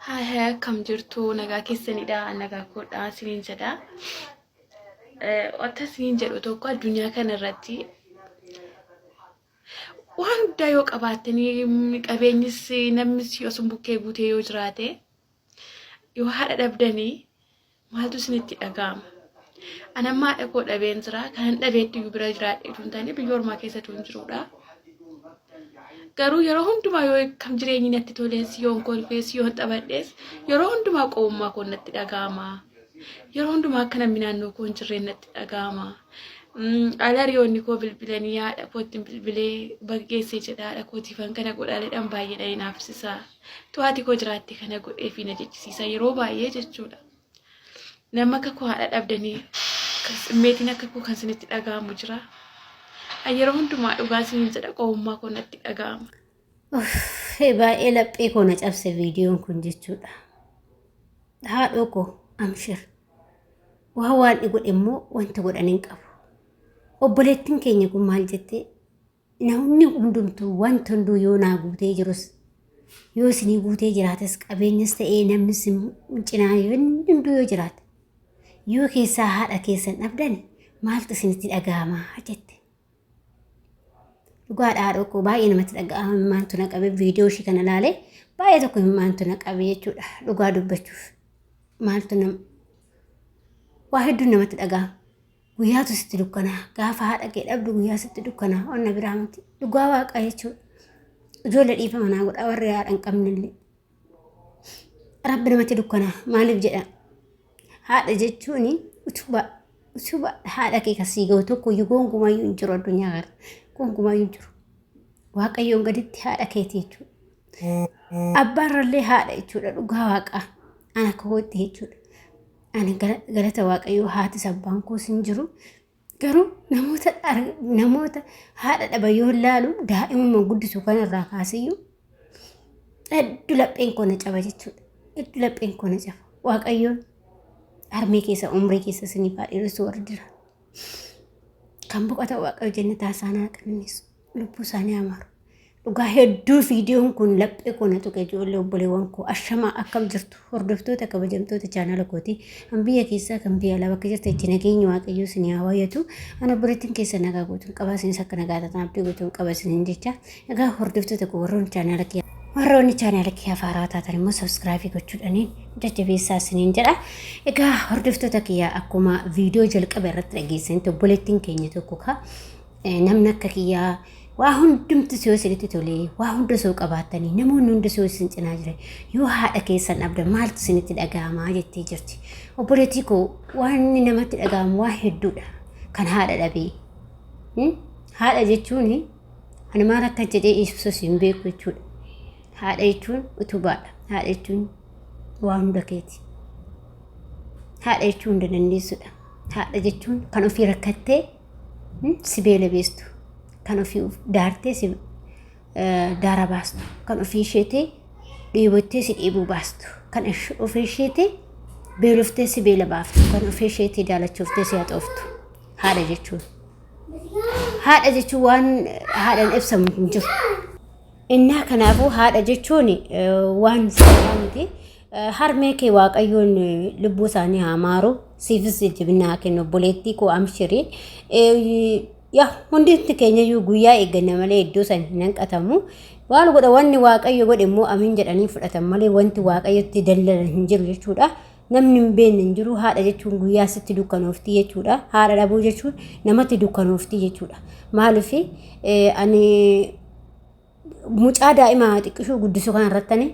Haay haay, akkam jirtu? Nagaa keessanidha? Nagaa koodha isiniin jedha. Wanta isiniin jedhu tokko, addunyaa kana irratti waan hundaa yoo qabaattanii, qabeenyis namnis yoo sun bukkee guutee yoo jiraate, yoo haadha dhabdanii maaltu isinitti dhaga'ama? Ani amma haadha koo dhabeen jira. Kanan dhabeetti iyyuu bira jiraadheetu hin taane, biyya ormaa keessatu hin jirudha. Garuu yeroo hundumaa yoo kam jireenyi natti tolees, yoon kolfees, yoon taphadhees, yeroo hundumaa qobummaa koo natti dhaga'ama. Yeroo hundumaa akka namni naannoo koo hin jirreen natti dhaga'ama. Ala hiriyoonni koo bilbilanii, haadha kootti bilbilee baga geessee jedha, haadha kootiifan kana godhaaleedhaan baay'ee na naafsisa. Haati koo jiraatte kana godhee fi na jechisiisa yeroo baay'ee jechuudha. Nama akka koo haadha dhabdanii meetiin akka koo kan isinitti dhaga'amu jira. Yeroo hundumaa dhugaa isiniin jedha, qobummaa koo natti dhaga'ama. Baay'ee laphee koo na cabse viidiyoon kun jechuudha. Haadhoo koo, amshir. Waan waan godhe immoo wanta godhan hin qabu. Obboleettiin keenya kun maal jettee? Namni hundumtuu wanta hunduu yoo naa guutee jirus, yoo isinii guutee jiraates, qabeenyas ta'ee namni isin cinaa yoo hunduu yoo jiraate, yoo keessaa haadha keessan dhabdan maaltu isinitti dhaga'ama jette. Dhugaadha, haadhoo koo, baay'ee namatti dhaga'ama. Maaltu na qabe? Viidiyoo ishii kana ilaalee baay'ee tokko maaltu na qabe jechuudha, dhugaa dubbachuuf. Maaltu nama waa hedduun namatti dhaga'ama. Guyyaatu sitti dukkanaa. Gaafa haadha kee dhabdu guyyaa sitti dukkanaa. Onna biraa miti. Dhugaa waaqaa jechuudha. Ijoollee, dhiifa manaa godhaa, warri haadha hin qabnellee. Rabbi namatti dukkanaa. Maaliif jedha? Haadha jechuun utubaa. Utubaa haadha kee kan sii ga'u tokko iyyuu gonkumayyuu hin jiru addunyaa kana. Gonkumayyuu hin jiru. Waaqayyoon gaditti haadha keeti jechuudha. Abbaarrallee haadha jechuudha, dhugaa waaqaa. Ana akka kootti jechuudha. Ani galata waaqayyoo haatis abbaan koos hin jiru. Garuu namoota haadha dhaba yoo ilaalu, daa'imuma guddisu kanarraa kaasiyyuu hedduu lapheen koo na caba jechuudha. Hedduu lapheen koo na caba. Waaqayyoon harmee keessa umrii keessa isiniif haa dheeressu warri jira. Kan boqota waaqayyo jannataa isaan haa qananiisu. Lubbuu isaanii haa maaru. Dhugaa hedduu viidiyoon kun laphee koo na tuqe. Ijoollee, obboleewwan koo, ashamaa, akkam jirtu, hordoftoota kabajamtoota chaanala kooti, kan biyya keessaa, kan biyya alaa, bakka jirtu itti nageenyi waaqayyoo isin haa baay'atu. Ana obboleettiin keessa nagaa guutuun qaba, isinis akka nagaa taatan abdii guutuun qaba isiniin jecha. Egaa hordoftoota koo, warroonni chaanala kiyya warroonni chaanala kiyya haaraa taatan immoo subscribe gochuudhaaniin jajjabeessaa isiniin jedha. Egaa hordoftoota kiyya, akkuma viidiyoo jalqaba irratti dhageessanitti, obboleettiin keenya tokko ka namni akka kiyyaa waa hundumti yoo isinitti tolee, waa hunda soo qabaattanii, namoonni hundi soo isin cinaa jiran, yoo haadha keessan dhabdan maaltu isinitti dhaga'amaa jettee jirti. Obboleettii koo, waan namatti dhaga'amu waa hedduudha kan haadha dhabee. Haadha jechuun ani maal akka jedhee ibsus hin beeku jechuudha. Haadha jechuun utubaadha. Haadha jechuun waa hunda keeti. Haadha jechuun hunda dandeessudha. Haadha jechuun kan ofii rakkattee si beela beestu, kan ofii daartee si daara baastu, kan ofii isheetii dheebottee si dheebuu baastu, kan ofii isheetii beeloftee si beela baaftu, kan ofii isheetii daalachooftee si haxooftu haadha jechuun. Haadha jechuun waan haadhaan ibsamu hin jiru. Innaa kanaafuu haadha jechuun waan salphaa miti. Harmee kee waaqayyoon lubbuu isaanii haa maaru. Siifis jajjabina haa kennu, obboleettii koo, amshirii. Yaa hundi keenyayyuu guyyaa eegganna malee iddoo san hin hanqatamu. Waan godha, wanni waaqayyo godhe immoo amiin jedhanii fudhatan malee wanti waaqayyotti dallalan hin jiru jechuudha. Namni hin beekne hin jiru. Haadha jechuun guyyaa sitti dukkanoofti jechuudha. Haadha dhabuu jechuun namatti dukkanoofti jechuudha. Maaliif, ani mucaa daa'ima xiqqishuu guddisu kan irratti,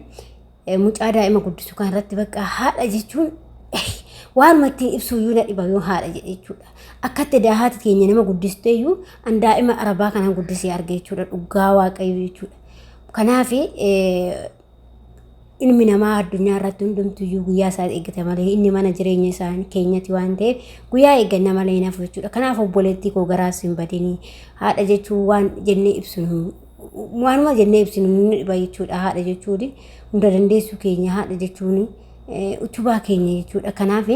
mucaa daa'ima guddisu kan irratti, bakka haadha jechuun waanuma ittiin ibsu iyyuu na dhiba yoo haadha jedhe jechuudha. Akkatti haati keenya nama guddistee iyyuu an daa'ima arabaa kanaan guddisee arge jechuudha, dhugaa waaqayyo jechuudha. Kanaaf ilmi namaa addunyaa irratti hundumtuyyuu guyyaa isaa eeggata malee, inni mana jireenya isaa keenyati waan ta'eef guyyaa eegganna malee hin hafu jechuudha. Kanaaf obboleettii koo, garaas hin badinii. Haadha jechuun waan jennee ibsinu, waanuma jennee ibsinu ni dhiba jechuudha. Haadha jechuun hunda dandeessuu keenya, haadha jechuun utubaa keenya jechuudha. Kanaaf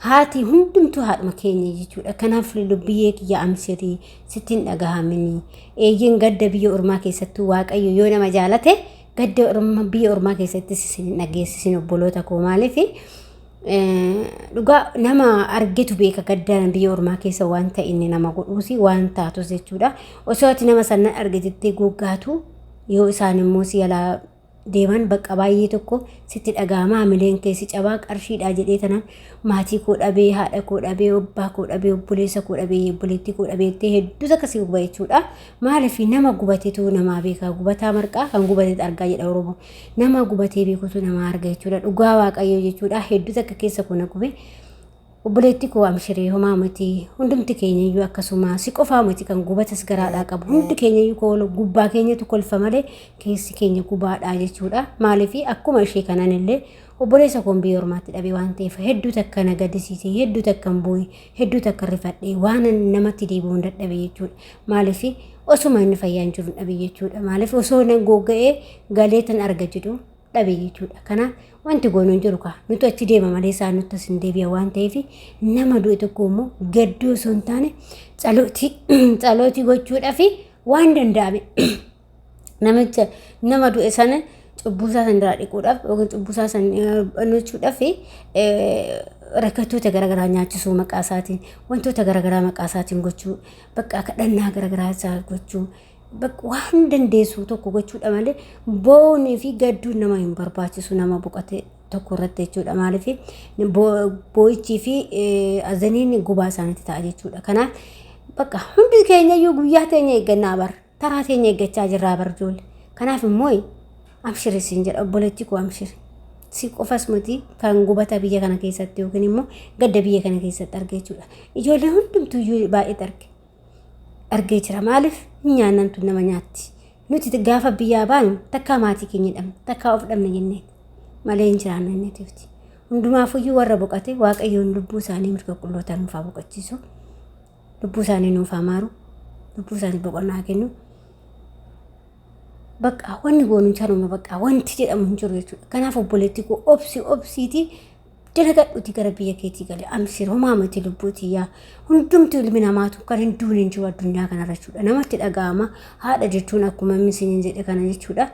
haati hundumtuu haadhuma keenya jechuudha. Kanaaf lubbiyyee kiyya, amshirii, sitti hin dhagahamini. Eeyyeen, gadda biyya ormaa keessattuu waaqayyo yoo nama jaalate Gadda orma biyya ormaa keessattis isin hin dhageessisin obboloota koo maaliif dhugaa nama argetu beeka gaddaan biyya ormaa keessa waan ta'e inni nama godhuusi waan taatus jechuudha. Osoo ati nama sana argitettee goggaatu yoo isaan immoo si jalaa deeman bakka baay'ee tokko sitti dhaga'ama hamileen kee si cabaa qarshiidhaa jedhee tanaan maatii koo dhabee haadha koo dhabee abbaa koo dhabee obboleessa koo dhabee obboleettii koo dhabee jettee hedduutu akkasii guba jechuudha. Maaliif nama gubatetu namaa beeka gubataa marqaa kan gubatetu argaa jedha Oromoo. Nama gubatee beekutu nama arga jechuudha. Dhugaa Waaqayyoo jechuudha. Hedduu takka keessa koo na gube. Obboleetti koo amshirii homaa miti hundumti keenya iyyuu akkasuma si qofaa miti kan gubatas garaadhaa qabu hundi keenya iyyuu koolu gubbaa keenyatu kolfa malee keessi keenya gubaadhaa jechuudha. Maaliif akkuma ishee kanan illee obboleessa koon biyya ormaatti dhabe waan ta'eef hedduu takka na gaddisiise hedduu takka hin boo'e hedduu takka rifadhe waan namatti deebi'uun dadhabe jechuudha. Maaliif osuma inni fayyaan jiru dhabe jechuudha. Maaliif osoo na gogga'ee galee tan arga jedhu dhabe jechuudha. Kanaaf wanti goonu hin jiru kaa nuti achi deema malee isaan nutti as hin deebi'a waan ta'eef nama du'e tokko immoo gadduu osoo hin taane tsalootii gochuudhaaf waan danda'ame namicha nama du'e sana cubbuu isaa san irraa dhiquudhaaf yookiin cubbuu isaa san gochuudhaaf rakkattoota garaagaraa nyaachisuu maqaa isaatiin wantoota garaagaraa maqaa isaatiin gochuu bakka kadhannaa garaagaraa isaa gochuu bakka waan dandeessu tokko gochuudha malee boo'uunii fi gadduun nama hin barbaachisu nama boqote tokko irratti jechuudha. Maaliif boo'ichii fi azaniin gubaa isaaniitti ta'a jechuudha. Kanaaf bakka hundi keenya iyyuu guyyaa teenya eeggannaa bar taraa teenya eeggachaa jirraa bar ijoollee. Kanaaf immoo amshiri siin jedha obboleettii koo amshiri. Si qofas miti kan gubata biyya kana keessatti yookiin immoo gadda biyya kana keessatti arge jechuudha. Ijoollee hundumtuyyuu baay'eetu arge. Argee jira. Maaliif nyaannan tun nama nyaatti. Nuti gaafa biyyaa baanu takkaa maatii keenya dhabne takkaa of dhabne jennee malee hin jiraannu inni tifti. Hundumaafuyyuu warra boqate Waaqayyoon lubbuu isaanii mirga qulqullootaa nuuf haa boqochiisu. Lubbuu isaanii nuuf haa maaru. Lubbuu isaanii boqonnaa kennu. Bakka wanni goonu sanuma bakka wanti jedhamu hin jiru jechuudha. Kanaaf obboleettii koo obsi obsiitii dalagadhuutii gara biyya keetii gali. Amshir homaa miti lubbuu tiyyaa. Hundumti ilmi namaatu kan hin duune hin jiru addunyaa kanarra jechuudha. Namatti dhaga'ama haadha jechuun akkuma inni isiniin jedhe kana jechuudha.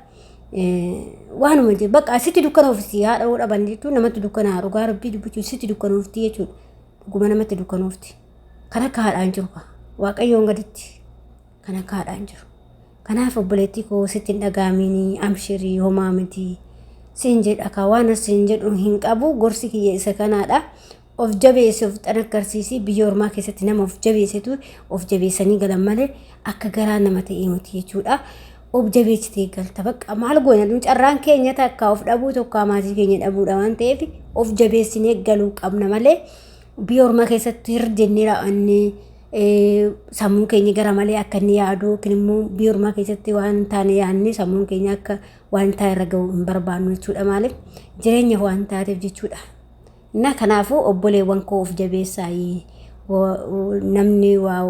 Waanuma jedhu bakka sitti dukkanoofti haadha hoo dhaban jechuun namatti dukkanaa dhugaa rabbii dubbachuun sitti dukkanoofti jechuudha. Dhuguma namatti dukkanoofti. Kan akka haadhaa hin jiru Waaqayyoon gaditti kan akka haadhaa hin jiru. Kanaaf obboleettii koo sitti hin dhaga'amiin amshirii homaa miti siin jedha kaa waan siin jedhu hin qabu gorsi kiyya isa kanaadha. Of jabeessi of xanakkarsiisi biyya ormaa keessatti nama of jabeessetu of jabeessanii galan malee akka garaa nama ta'ee miti jechuudha. Of jabeessitee galta bakka maal goona nu carraan keenya takka of dhabuu tokko maatii keenya dhabuudha waan ta'eef of jabeessinee galuu qabna malee biyya ormaa keessatti hirjennee raawwannee sammuun keenya gara malee akka inni yaadu yookiin immoo biyya ormaa keessatti waan hin taane yaadne sammuun keenya akka waan hin taane irra gahu hin barbaannu jechuudha. Maaliif jireenya waan taateef jechuudha. Na kanaafuu obboleewwan koo of jabeessaa namni waa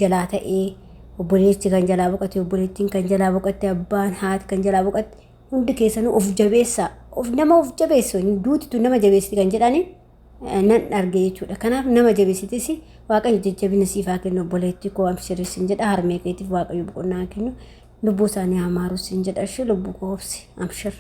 jalaa ta'ee obboleessi kan jalaa boqote obboleettiin kan jalaa boqotte abbaan haati kan jalaa boqotte hundi keessanuu of jabeessaa of nama of jabeessu duutitu nama jabeessiti kan jedhani nan arge jechuudha. Kanaaf nama jabeessitis Waaqayyo jajjabina siif haa kennu obboleettii koo amshirii sin jedha harmee keetiif Waaqayyo boqonnaa haa kennu lubbuu isaanii haa maaru sin jedha ishee lubbuu koo obsi amshir.